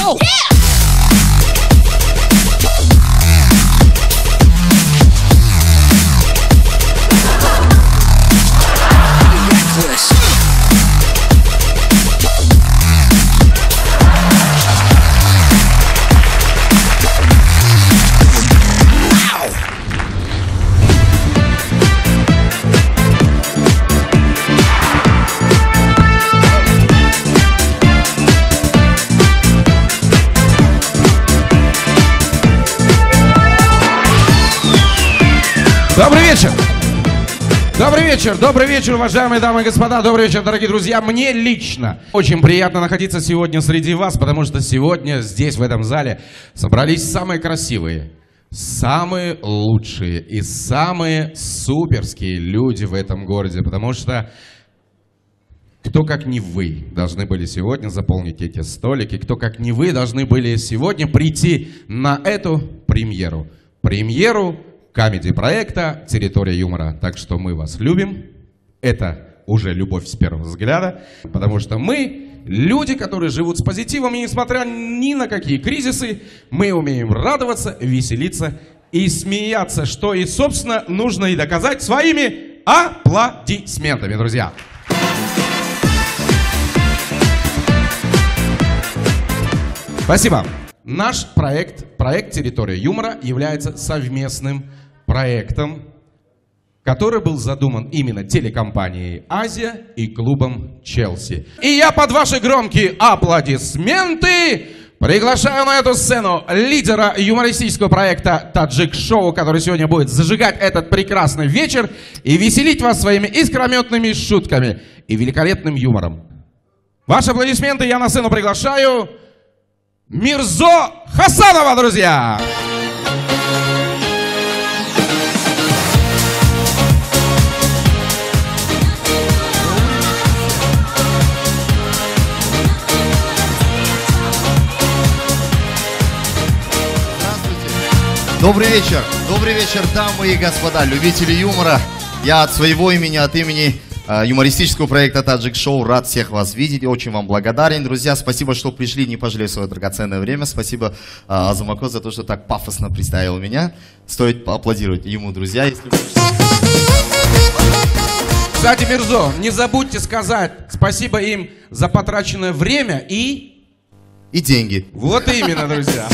Go! Yeah! Reckless. Добрый вечер! Добрый вечер, уважаемые дамы и господа, добрый вечер, дорогие друзья. Мне лично очень приятно находиться сегодня среди вас, потому что сегодня здесь, в этом зале, собрались самые красивые, самые лучшие и самые суперские люди в этом городе, потому что кто, как не вы, должны были сегодня заполнить эти столики, кто, как не вы, должны были сегодня прийти на эту премьеру. Премьеру камеди-проекта «Территория юмора». Так что мы вас любим. Это уже любовь с первого взгляда, потому что мы люди, которые живут с позитивом, и несмотря ни на какие кризисы, мы умеем радоваться, веселиться и смеяться, что и, собственно, нужно и доказать своими аплодисментами, друзья. Спасибо. Наш проект, проект «Территория юмора», является совместным проектом, который был задуман именно телекомпанией «Азия» и клубом «Челси». И я под ваши громкие аплодисменты приглашаю на эту сцену лидера юмористического проекта «Таджик-шоу», который сегодня будет зажигать этот прекрасный вечер и веселить вас своими искрометными шутками и великолепным юмором. Ваши аплодисменты, я на сцену приглашаю Мирзо Хасанова, друзья! Здравствуйте. Добрый вечер. Добрый вечер, дамы и господа, любители юмора. Я от своего имени, от имени юмористического проекта «Таджик Шоу» рад всех вас видеть и очень вам благодарен. Друзья, спасибо, что пришли, не пожалели свое драгоценное время. Спасибо Азамако за то, что так пафосно представил меня. Стоит поаплодировать ему, друзья, если хочется. Кстати, Мирзо, не забудьте сказать спасибо им за потраченное время и деньги. Вот именно, друзья.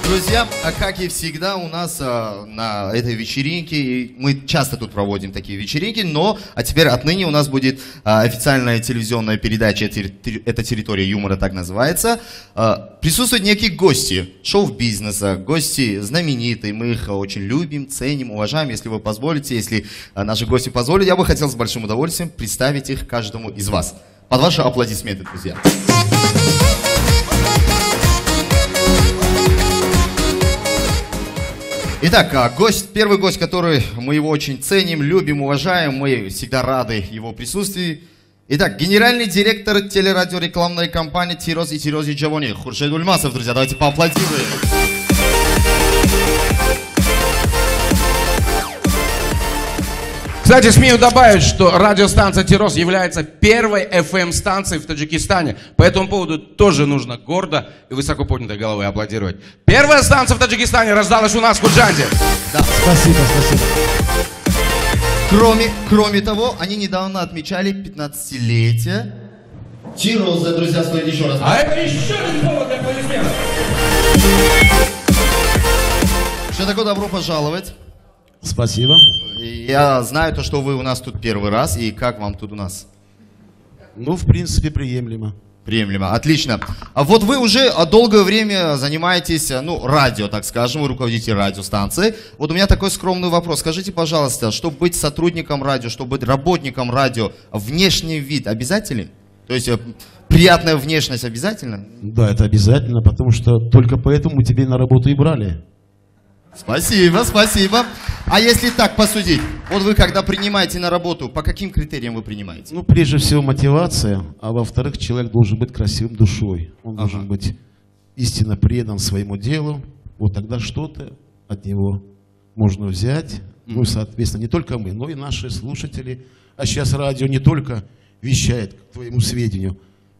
Друзья, как и всегда у нас на этой вечеринке, мы часто тут проводим такие вечеринки, но а теперь отныне у нас будет официальная телевизионная передача, это «Территория юмора» так называется. Присутствуют некие гости шоу-бизнеса, гости знаменитые, мы их очень любим, ценим, уважаем. Если вы позволите, если наши гости позволят, я бы хотел с большим удовольствием представить их каждому из вас. Под ваши аплодисменты, друзья. Итак, гость, первый гость, который мы его очень ценим, любим, уважаем, мы всегда рады его присутствии. Итак, генеральный директор телерадиорекламной компании «Тироз и Тирози Джавони» Хуршед Ульмасов, друзья, давайте поаплодируем. Кстати, смею добавить, что радиостанция «Тироз» является первой FM-станцией в Таджикистане. По этому поводу тоже нужно гордо и высоко поднятой головой аплодировать. Первая станция в Таджикистане рождалась у нас в Худжанде. Да. Спасибо, спасибо. Кроме того, они недавно отмечали 15-летие «Тироза», друзья, стоит еще раз. А это еще один повод для аплодисментов. Что такое, добро пожаловать. Спасибо. Я знаю то, что вы у нас тут первый раз, и как вам тут у нас? Ну, в принципе, приемлемо. Приемлемо, отлично. А вот вы уже долгое время занимаетесь, ну, радио, так скажем, вы руководите радиостанцией. Вот у меня такой скромный вопрос. Скажите, пожалуйста, чтобы быть сотрудником радио, чтобы быть работником радио, внешний вид обязателен? То есть приятная внешность обязательно? Да, это обязательно, потому что только поэтому тебе на работу и брали. Спасибо, спасибо. А если так посудить, вот вы когда принимаете на работу, по каким критериям вы принимаете? Ну, прежде всего мотивация, а во-вторых, человек должен быть красивым душой. Он должен быть истинно предан своему делу. Вот тогда что-то от него можно взять. Ну, соответственно, не только мы, но и наши слушатели. А сейчас радио не только вещает, к твоему сведению.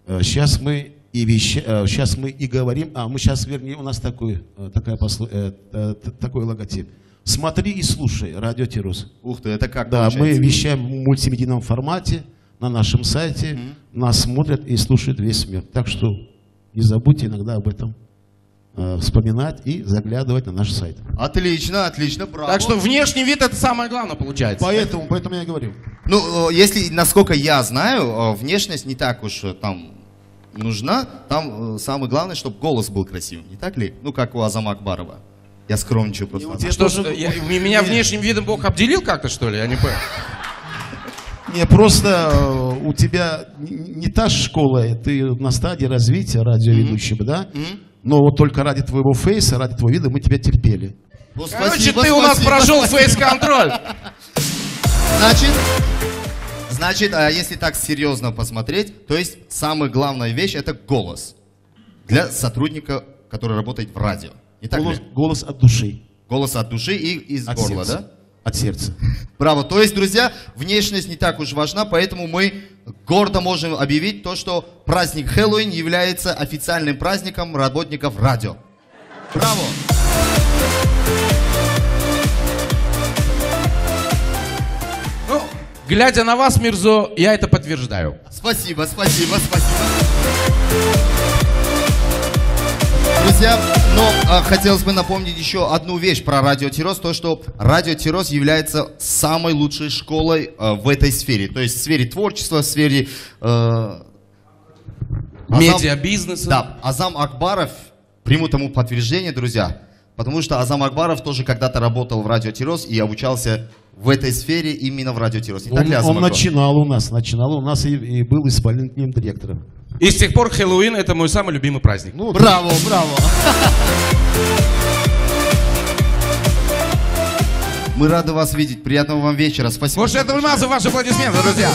Сейчас мы и сейчас мы и говорим, мы сейчас, вернее, у нас такой логотип. Смотри и слушай радио Тирос. Ух ты, это как Да, получается? Мы вещаем в мультимедийном формате на нашем сайте, нас смотрят и слушают весь мир. Так что не забудьте иногда об этом вспоминать и заглядывать на наш сайт. Отлично, отлично, браво. Так что внешний вид это самое главное получается. Поэтому я и говорю. Ну, если, насколько я знаю, внешность не так уж там нужна. Там самое главное, чтобы голос был красивым, не так ли? Ну, как у Азама Акбарова. Я скромничаю просто. Что, меня внешним видом Бог обделил как-то, что ли? Я не понял. Не, просто у тебя не та школа, ты на стадии развития радиоведущего, да? Но вот только ради твоего фейса, ради твоего вида мы тебя терпели. Ну, короче, ты у нас прошел фейс-контроль. Значит, если так серьезно посмотреть, то есть самая главная вещь — это голос для сотрудника, который работает в радио. Не так ли? Голос от души. Голос от души и из от горла, сердца. Да? От сердца. Браво. То есть, друзья, внешность не так уж важна, поэтому мы гордо можем объявить то, что праздник Хэллоуин является официальным праздником работников радио. Браво! Ну, глядя на вас, Мирзо, я это подтверждаю. Спасибо, спасибо, спасибо. Друзья, но хотелось бы напомнить еще одну вещь про Радио Тирос, то, что Радио Тирос является самой лучшей школой в этой сфере, то есть в сфере творчества, в сфере... медиабизнеса. Да, Азам Акбаров, приму тому подтверждение, друзья, потому что Азам Акбаров тоже когда-то работал в Радио Тирос и обучался в этой сфере именно в Радио Тирос. Не так ли, Азам Он начинал у нас, и был исполнительным директором. И с тех пор Хэллоуин — это мой самый любимый праздник. Ну, браво, браво! Мы рады вас видеть. Приятного вам вечера. Спасибо. Может, это у нас ваши аплодисменты, друзья.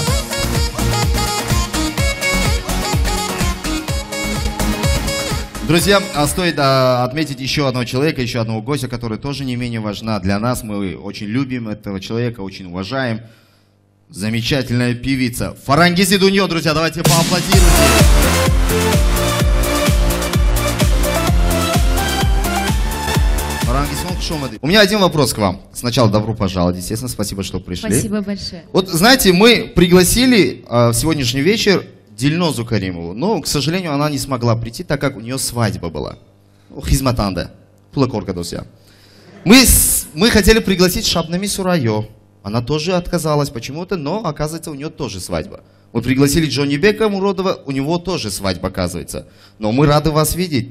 Друзья, стоит отметить еще одного человека, еще одного гостя, который тоже не менее важна для нас. Мы очень любим этого человека, очень уважаем. Замечательная певица Фарангизи Дуньо, друзья, давайте поаплодируем. Фарангиз, у меня один вопрос к вам. Сначала добро пожаловать, естественно, спасибо, что пришли. Спасибо большое. Вот, знаете, мы пригласили в сегодняшний вечер Дильнозу Каримову, но, к сожалению, она не смогла прийти, так как у нее свадьба была. Хизматанда. Пулакорка, друзья. Мы хотели пригласить Шабнами Сурайо. Она тоже отказалась почему-то, но, оказывается, у нее тоже свадьба. Мы пригласили Джонни Бека Муродова, у него тоже свадьба, оказывается. Но мы рады вас видеть.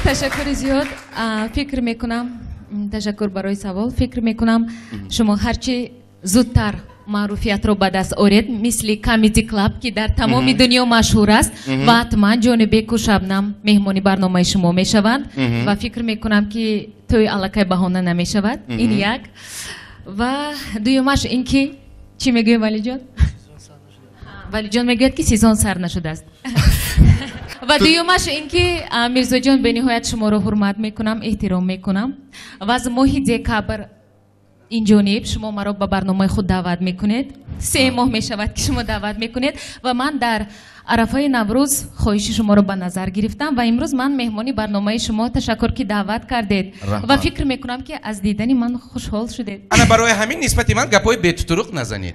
Ташаккури зиёд. Фикр мекунам, ташаккур барои савол. Фикр мекунам, шумо ҳарчи зудтар маъруфиятро ба даст оред, мисли Comedy Club, ки дар тамоми дунё машҳур аст, ва ҳатман Ҷонибеку Шабнам меҳмони барномаи шумо мешаванд ва фикр мекунам, ки тӯи аллакай баҳона намешавад. Ин як. Ва дуюмаш ин ки чӣ мегӯем, Валиҷон? Валиҷон мегӯяд, ки сезон сар нашудааст. Ва дуюмаш ин ки Мирзоҷон, бениҳоят шуморо ҳурмат мекунам, эҳтиром мекунам ва аз моҳи декабр ин ҷониб шумо маро ба барномаи худ даъват мекунед. 3 моҳ мешавад, ки шумо даъват мекунед ва ман дар арафаи Наврӯз хоҳиши шуморо ба назар гирифтам ва имрӯз ман меҳмони барномаи шумо. Ташаккур, ки даъват кардед ва фикр мекунам, ки аз дидани ман хушҳол шудед. Ана барои ҳамин нисбати ман гапҳои бетутуруқ назанед.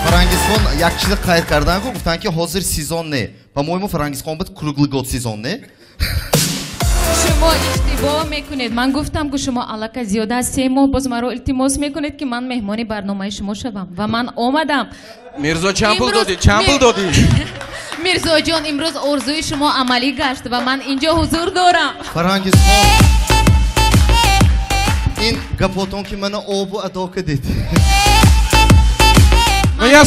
Фарангизхон як чиз қайд кардан, гуфтанд, ки ҳозир сезон не. По-моему, Фарангизхон буд круглый год сезон не. Шумо иштибоҳ мекунед. Ман гуфтам, ки шумо аллакай зиёда аз 3 моҳ боз маро илтимос мекунед, ки ман меҳмони барномаи шумо шавам ва ман омадам. Мирзо, чанд пул додӣ? Чанд пул додӣ? Мирзоҷон, имрӯз орзуи шумо амалӣ гашт ва ман инҷо ҳузур дорам. Фарангизхон, ин гапотон, ки мана обу адо кардед. Но я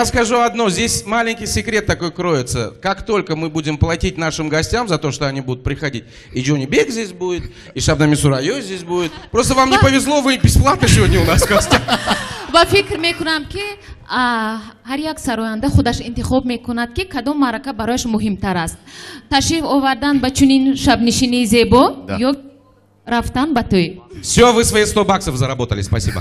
скажу одно, здесь маленький секрет такой кроется. Как только мы будем платить нашим гостям за то, что они будут приходить, и Джонни Бек здесь будет, и Шабнами Сурайо здесь будет. Просто вам не повезло, вы бесплатно сегодня у нас в гостях. Ва фикр мекунам, ки ҳар як сароянда худаш интихоб мекунад, ки кадом маърака барояш муҳимтар аст. Ташриф овардан ба чунин шабнишинии зебо ё рафтан ба тӯй. Все, вы свои 100 баксов заработали, спасибо.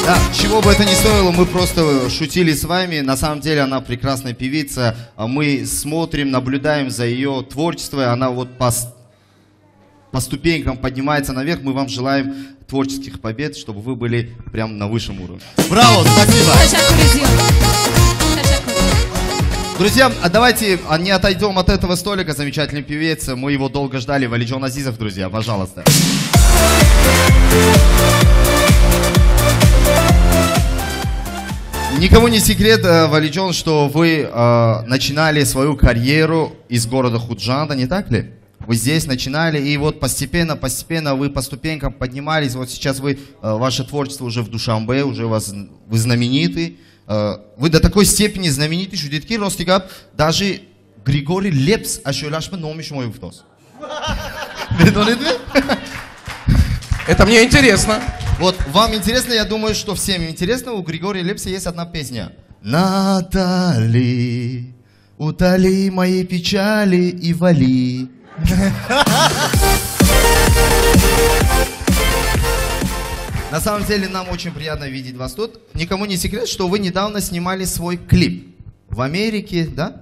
Да, чего бы это ни стоило, мы просто шутили с вами. На самом деле она прекрасная певица. Мы смотрим, наблюдаем за ее творчеством. Она вот по ступенькам поднимается наверх. Мы вам желаем творческих побед, чтобы вы были прям на высшем уровне. Браво, спасибо! Друзья, а давайте не отойдем от этого столика. Замечательный певец, мы его долго ждали. Валиджон Азизов, друзья, пожалуйста. Никому не секрет, Валиджон, что вы начинали свою карьеру из города Худжанда, не так ли? Вы здесь начинали, и вот постепенно, постепенно вы по ступенькам поднимались. Вот сейчас вы, ваше творчество уже в Душанбе, уже вы знамениты. Вы до такой степени знамениты, что детки ростигап, даже Григорий Лепс ашёлашма номиш мой втос. Это мне интересно. Вот вам интересно, я думаю, что всем интересно. У Григория Лепса есть одна песня. Натали, утоли мои печали и вали. На самом деле нам очень приятно видеть вас тут. Никому не секрет, что вы недавно снимали свой клип в Америке, да?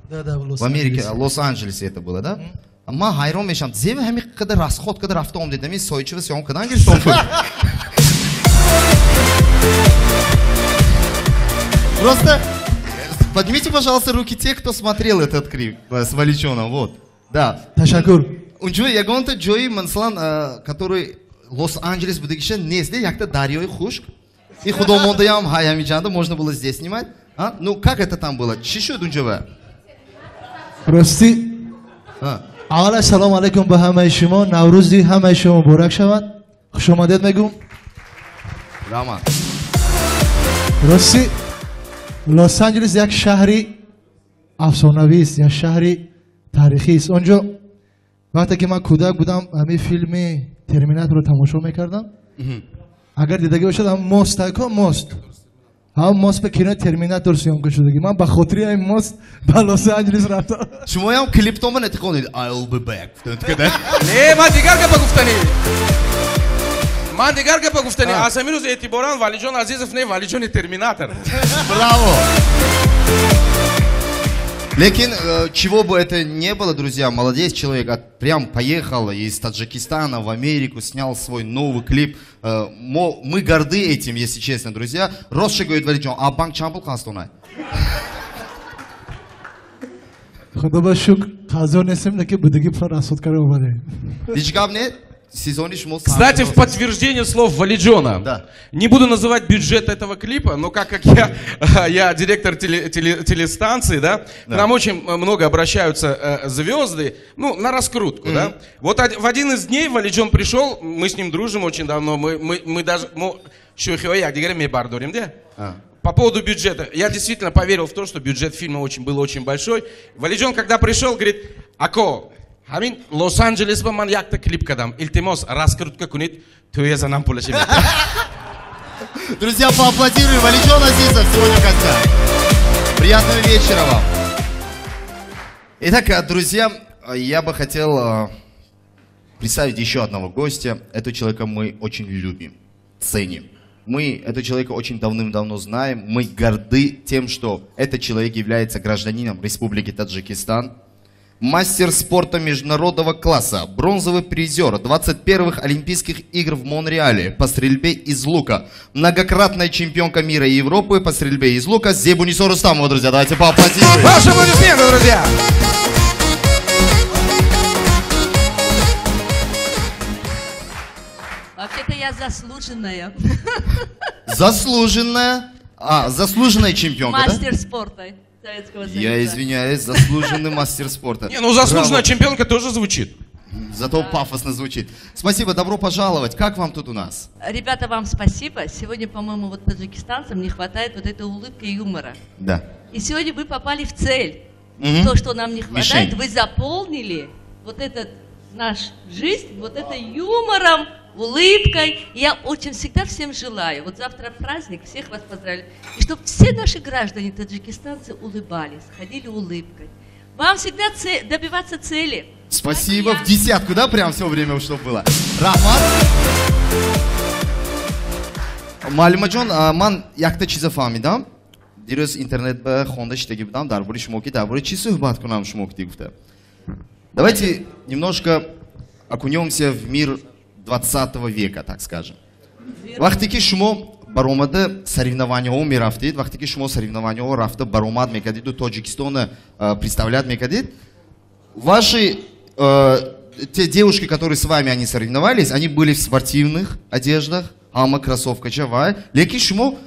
Да, да, в Лос-Анджелесе. В Америке, Лос-Анджелесе это было, да? Ма хайрон мешам. Зева ҳами қадар расход қадар рафта омдед, ами сойчива съёмка кадан гирифтом. Просто поднимите, пожалуйста, руки те, кто смотрел этот клип с Валиджоном, вот. Да. Ташаккур. Унҷо ягонта ҷои, масалан, который Лос-Анджелес будагиша нест, якта дарёи хушк. И худомондаям ҳамиҷанда можно было здесь снимать. А? Ну, как это там было? Чӣ шуд унҷо? Рости, аввал салом алейкум ба ҳамаи шумо. Наврӯзи ҳамаи шумо муборак шавад. Хуш омадед мегӯм. Раман. Рости, Лос-Анджелес як шаҳри афсонавист, як шаҳри таърихист. Он ҷо вақте ки ман кӯдак будам, ҳамин филми Терминаторро тамошо мекардам. Агар дидагӣ бошад, ҳам мост тако мост. Ҳам мост ба кинои Терминатор съёмка шудагӣ. Ман ба хотири ҳамин мост ба Лос-Анджелес рафтам. Шумоям клиптома натиқонед I'll be back. Не, ман дигар гапа гуфтанӣ. Ман дигар гапа гуфтанӣ. Аз ҳамин рӯз эътиборан Валиҷон Азизов не, Валиҷони Терминатор. Браво! Лекин, чего бы это ни было, друзья, молодец человек, прям поехал из Таджикистана в Америку, снял свой новый клип. Мы горды этим, если честно, друзья. Росши говорит Валиджон, а банк чампул қастонай? Худо шукр, қазор нестем, лекин будагӣ пула расход карда омадем. Ҳеҷ гап не? Кстати, в подтверждение слов Валиджона, да. Не буду называть бюджет этого клипа, но как я директор телестанции, да, да, к нам очень много обращаются звезды, ну, на раскрутку, да. Вот в один из дней Валиджон пришел, мы с ним дружим очень давно, мы даже, по поводу бюджета, я действительно поверил в то, что бюджет фильма был очень большой. Валиджон, когда пришел, говорит, ако, ҳамин Лос-Анджелес ба ман якта клип кардам. Илтимос, раскрутка кунед, тӯя занам пулаши медиҳад. Друзья, поаплодируем. Валиджон Азизов сегодня в гостях. Приятного вечера вам. Итак, друзья, я бы хотел представить еще одного гостя. Этого человека мы очень любим, ценим. Мы этого человека очень давным-давно знаем. Мы горды тем, что этот человек является гражданином Республики Таджикистан. Мастер спорта международного класса, бронзовый призер 21-х Олимпийских игр в Монреале по стрельбе из лука, многократная чемпионка мира и Европы по стрельбе из лука Зебунисо Рустамова, друзья. Давайте поаплодируем. Ваши аплодисменты, друзья! Вообще-то я заслуженная. Заслуженная? А, заслуженная чемпионка, да? Мастер спорта. Советского Союза. Я извиняюсь, заслуженный мастер спорта. Не, ну заслуженная чемпионка тоже звучит. Зато пафосно звучит. Спасибо, добро пожаловать. Как вам тут у нас? Ребята, вам спасибо. Сегодня, по-моему, вот таджикистанцам не хватает вот этой улыбки и юмора. Да. И сегодня вы попали в цель. То, что нам не хватает, вы заполнили вот этот наш жизнь, вот это юмором, улыбкой. Я очень всегда всем желаю. Вот завтра праздник, всех вас поздравляю. И чтобы все наши граждане, таджикистанцы, улыбались, ходили улыбкой. Вам всегда добиваться цели. Спасибо. В десятку, да, прям все время ушло было. Раҳмат. Муаллимаҷон, ман якта чиза фаҳмидам. Дирӯз интернет ба хонда шидаги будам дар бораи шумо, ки дар бораи чӣ суҳбат кунам шумо ки гуфта. Давайте немножко окунемся в мир 20 века, так скажем. Вақте ки шумо баромада соревнованияҳо мерафтед, вақте ки шумо соревнованияҳо рафта баромад мекардиду Тоҷикистона представлять мекардид, ваши те девушки, которые с вами они соревновались, они были в спортивных одеждах, ҳама кроссовкача вай, лекин шумо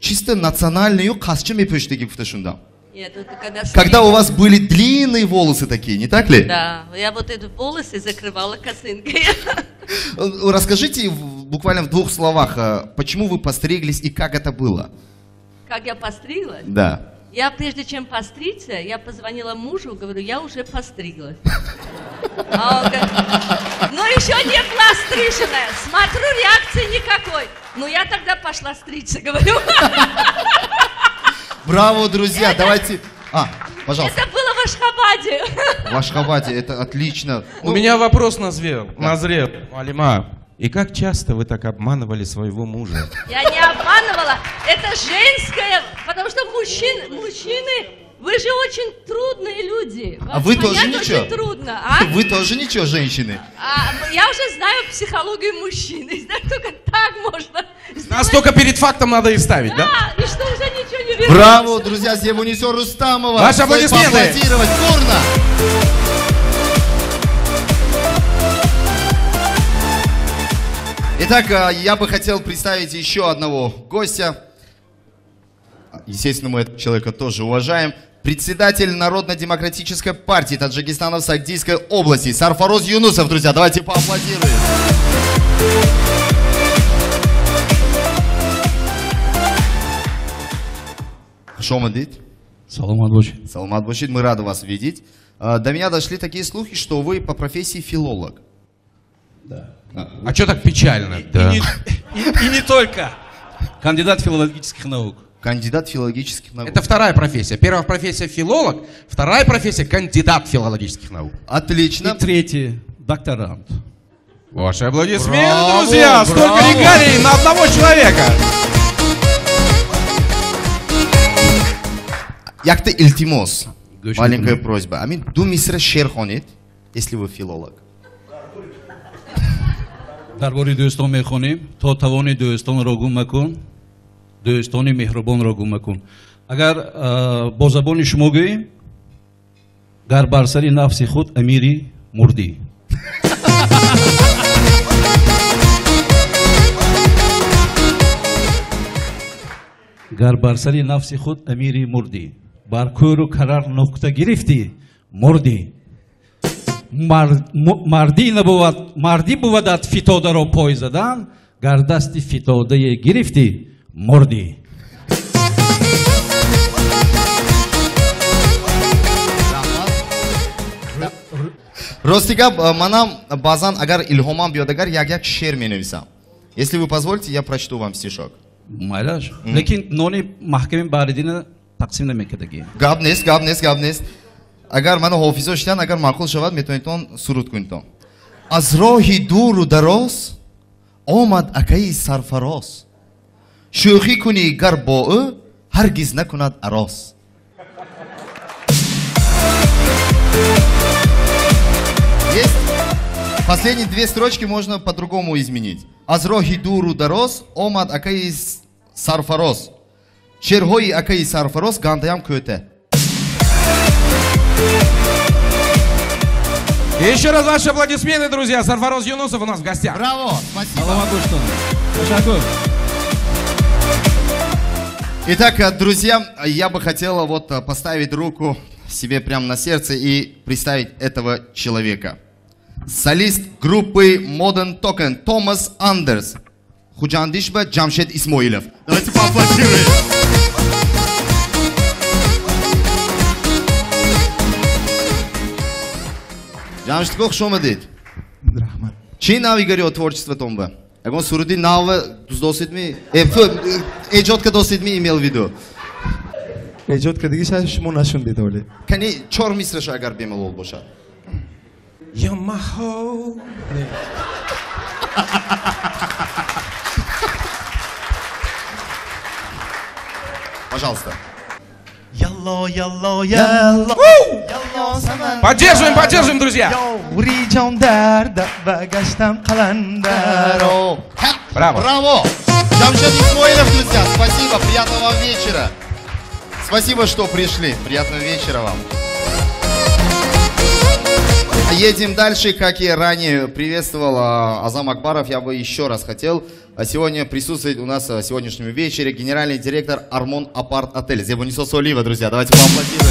чисто национальную қасча мепӯшидаги гуфта шундам. Нет, это когда Когда у вас были длинные волосы такие, не так ли? Да, я вот эти волосы закрывала косынкой. Расскажите буквально в двух словах, почему вы постриглись и как это было? Как я постриглась? Да. Я прежде чем постричься, я позвонила мужу, говорю, я уже постриглась. А он говорит, ну еще не была стриженная, смотрю, реакции никакой. Ну я тогда пошла стричься, говорю. Браво, друзья, давайте... А, пожалуйста. Это было в Ашхабаде. В Ашхабаде, это отлично. У меня вопрос назрел. Назрел. Муаллима, и как часто вы так обманывали своего мужа? Я не обманывала, это женское, потому что мужчины, вы же очень трудные люди. А вы тоже ничего? Очень трудно, а? Вы тоже ничего, женщины? Я уже знаю психологию мужчины, знаю, только так можно. Нас только перед фактом надо и ставить, да? Да, и что уже ничего не вернется. Браво, друзья, Зебунисо Рустамова. Ваши аплодисменты. Поаплодировать бурно. Итак, я бы хотел представить еще одного гостя. Естественно, мы этого человека тоже уважаем. Председатель Народно-демократической партии Таджикистана в Сагдийской области Сарфароз Юнусов, друзья. Давайте поаплодируем. Хуш омадед. Саломат бошед. Саломат бошед, мы рады вас видеть. До меня дошли такие слухи, что вы по профессии филолог. Да. А что так печально? И не только. Кандидат филологических наук. Кандидат филологических наук. Это вторая профессия. Первая профессия филолог, вторая профессия кандидат филологических наук. Отлично. И третий докторант. Ваши аплодисменты, браво, друзья! Браво. Столько регалий на одного человека! Якта илтимос. Маленькая просьба. Амин, ду мисра шеър хонед, если вы филолог. Дар бори дӯстон мехонем. То тавони дӯстонро гум макун, дӯстони меҳрубонро гум макун. Агар бо забони шумо гӯем, гар бар сари нафси худ амири мурдӣ. Гар бар сари нафси худ амири мурдӣ, бар кӯру карар нуқта гирифтӣ, мурдӣ. Мардӣ набувад, мардӣ бувадат фитодаро пой задан, гар дасти фитодае гирифтӣ, мурдӣ. Рости гап, манам баъзан агар илҳомам биёд, агар як-як шеър менависам. Если вы позволите, я прочту вам стишок. Майлаш. Лекин нони маҳками Баҳриддина тақсим намекардагӣ. Гап нест, гап нест, гап нест. Агар мана ҳофизо шидан, агар маъқул шавад, метавонедтон суруд кунедтон. Аз роҳи дуру дароз омад акаи сарфароз. Шӯхӣ кунӣ гар бо ӯ, ҳаргиз накунад арос. Есть? Последние две строчки можно по-другому изменить. Аз роҳи дуру дароз омад акаи сарфароз. Шеърҳои акаи сарфароз гандаям кӯта. И еще раз ваши аплодисменты, друзья. Сарфароз Юнусов у нас в гостях. Браво! Спасибо. Итак, друзья, я бы хотела вот поставить руку себе прямо на сердце и представить этого человека. Солист группы Modern Talking Томас Андерс. Худжандишба Джамшед Исмоилов. Давайте поаплодируем. Ҷамшед хуш омадед. Раҳмат. Чӣ навигари о творчество тонба? Ягон суруди нав дуздосид ми? Эҷод кадосид ми, имел в виду? Эҷод кадагиша шумо нашундед ҳоле. Кани чор мисраша агар бемалол бошад. You're my whole. Пожалуйста. Ялло, ялло, ялло. Поддерживаем, поддерживаем, друзья. Браво. Браво. Джамшед Исмоилов, друзья, спасибо, приятного вам вечера. Спасибо, что пришли. Приятного вечера вам. Едем дальше. Как я ранее приветствовал Азам Акбаров, я бы еще раз хотел сегодня присутствовать у нас в сегодняшнем вечере генеральный директор Армон Апарт Отель Зебунисо Солиева, друзья. Давайте поаплодируем.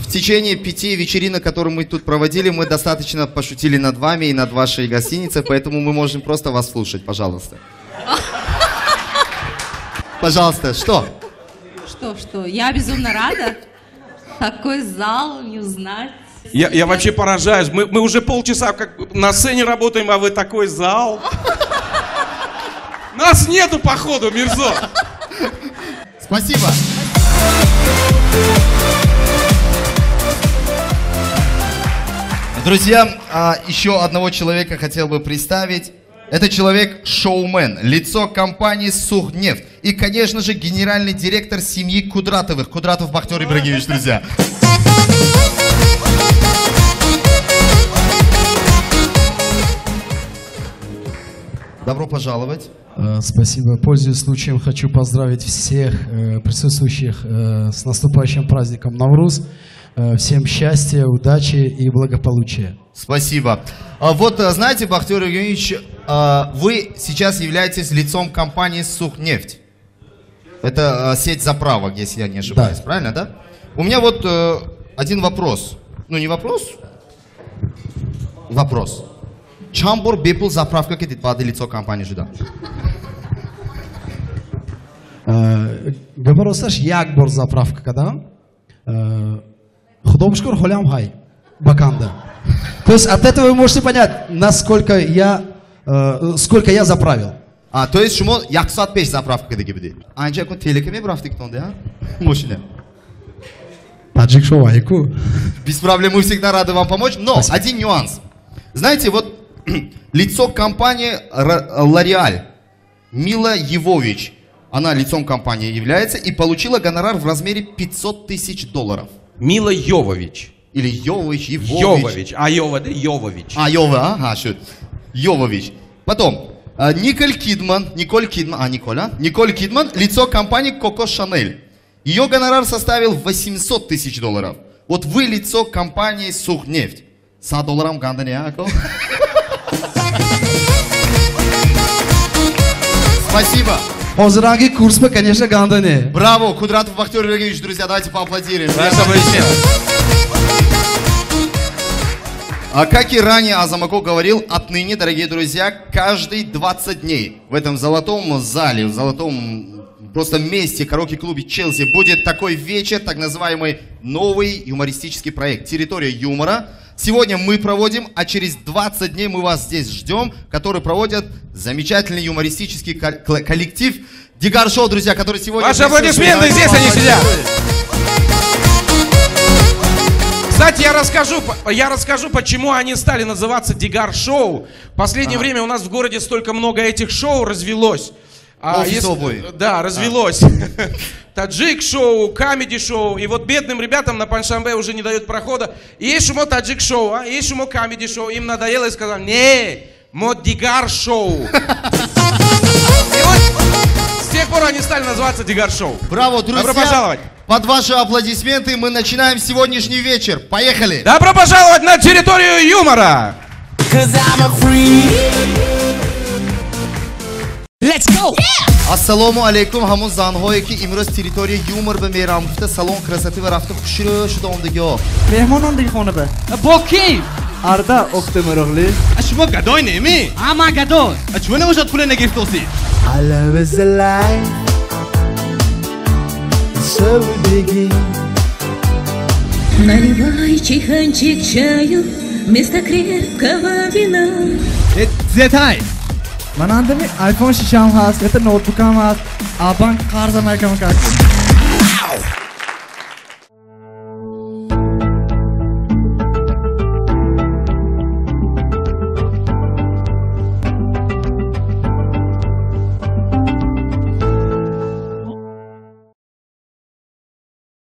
В течение 5 вечеринок, которые мы тут проводили, мы достаточно пошутили над вами и над вашей гостиницей, поэтому мы можем просто вас слушать, пожалуйста. Пожалуйста, что? Что? Я безумно рада. Такой зал не узнать. Я вообще поражаюсь. Мы уже полчаса как на сцене работаем, а вы такой зал. Нас нету, походу, Мирзо. Спасибо. Друзья, еще одного человека хотел бы представить. Это человек-шоумен, лицо компании «Сухнефть» и, конечно же, генеральный директор семьи Кудратовых, Кудратов Бахтиёр Ибрагимович, друзья. Добро пожаловать. Спасибо. Пользуясь случаем, хочу поздравить всех присутствующих с наступающим праздником Навруз. Всем счастья, удачи и благополучия. Спасибо. Вот, знаете, Бахтиёр Евгеньевич, вы сейчас являетесь лицом компании «Сухнефть». Это сеть заправок, если я не ошибаюсь, да. Правильно, да? У меня вот один вопрос. Ну, не вопрос. Вопрос. Чамбор бепул заправка кедит баъди лицо компании жуда? Габаросташ як бор заправка кадам. Худо шукр, холям хай, баканда. То есть от этого вы можете понять, насколько я, сколько я заправил. А, то есть шумо як соат пеш заправка кадаги будед. Анҷа якун телека мебрафтик тонде, а? Мошина. Таджик шоу, айку. Без проблем, мы всегда рады вам помочь. Но спасибо. Один нюанс. Знаете, вот лицо компании L'Oréal, Мила Йовович, она лицом компании является и получила гонорар в размере $500 тысяч. Мила Йовович. Или Йовович, Йовович. Йовович. А Йова, да, Йовович. А, Йова, ага, шут. Йовович. Потом, Николь Кидман, лицо компании Коко Шанель. Ее гонорар составил $800 тысяч. Вот вы лицо компании Сухнефть. Са долларам гандани, Спасибо. Озранги курс бы, конечно, гандани. Браво, Кудратов Бахтиёр Ибрагимович, друзья, давайте поаплодируем. А как и ранее Азамако говорил, отныне, дорогие друзья, каждые 20 дней в этом золотом зале, в золотом просто месте караоке-клубе «Челси» будет такой вечер, так называемый новый юмористический проект «Территория юмора». Сегодня мы проводим, а через 20 дней мы вас здесь ждем, который проводят замечательный юмористический коллектив Дигар Шоу, друзья, который сегодня... Ваши аплодисменты, здесь они сидят! Кстати, я расскажу, почему они стали называться Дигар Шоу. В последнее время у нас в городе столько много этих шоу развелось. Да, развелось. Таджик-шоу, камеди-шоу. И вот бедным ребятам на Паншамбе уже не дают прохода. И шумо таджик-шоу, а и шумо камеди-шоу. Им надоело и сказали, не, мо Дигар-шоу. И вот с тех пор они стали называться Дигар-шоу. Браво, друзья. Добро пожаловать. Под ваши аплодисменты мы начинаем сегодняшний вечер. Поехали. Добро пожаловать на территорию юмора. Let's go! Yeah! Ассалому алайкум ҳамон занҳое ки имрӯз территорияи юмор ба мерам гуфта салон красоты ва рафта хушрӯ шуда омдагиҳо. Меҳмон омдиги хона ба. Бо кӣ? Арда Оқтемироғли. Шумо гадой неми? А ман гадой. Чун набошад пуле нагирифтосӣ? I love is alive. So we begin. Наливай чайханчик чаю вместо крепкого вина. Зетай. Манандами iPhone 6 ҳаст, это ноутбукам ҳаст, а банк қарзам якам как.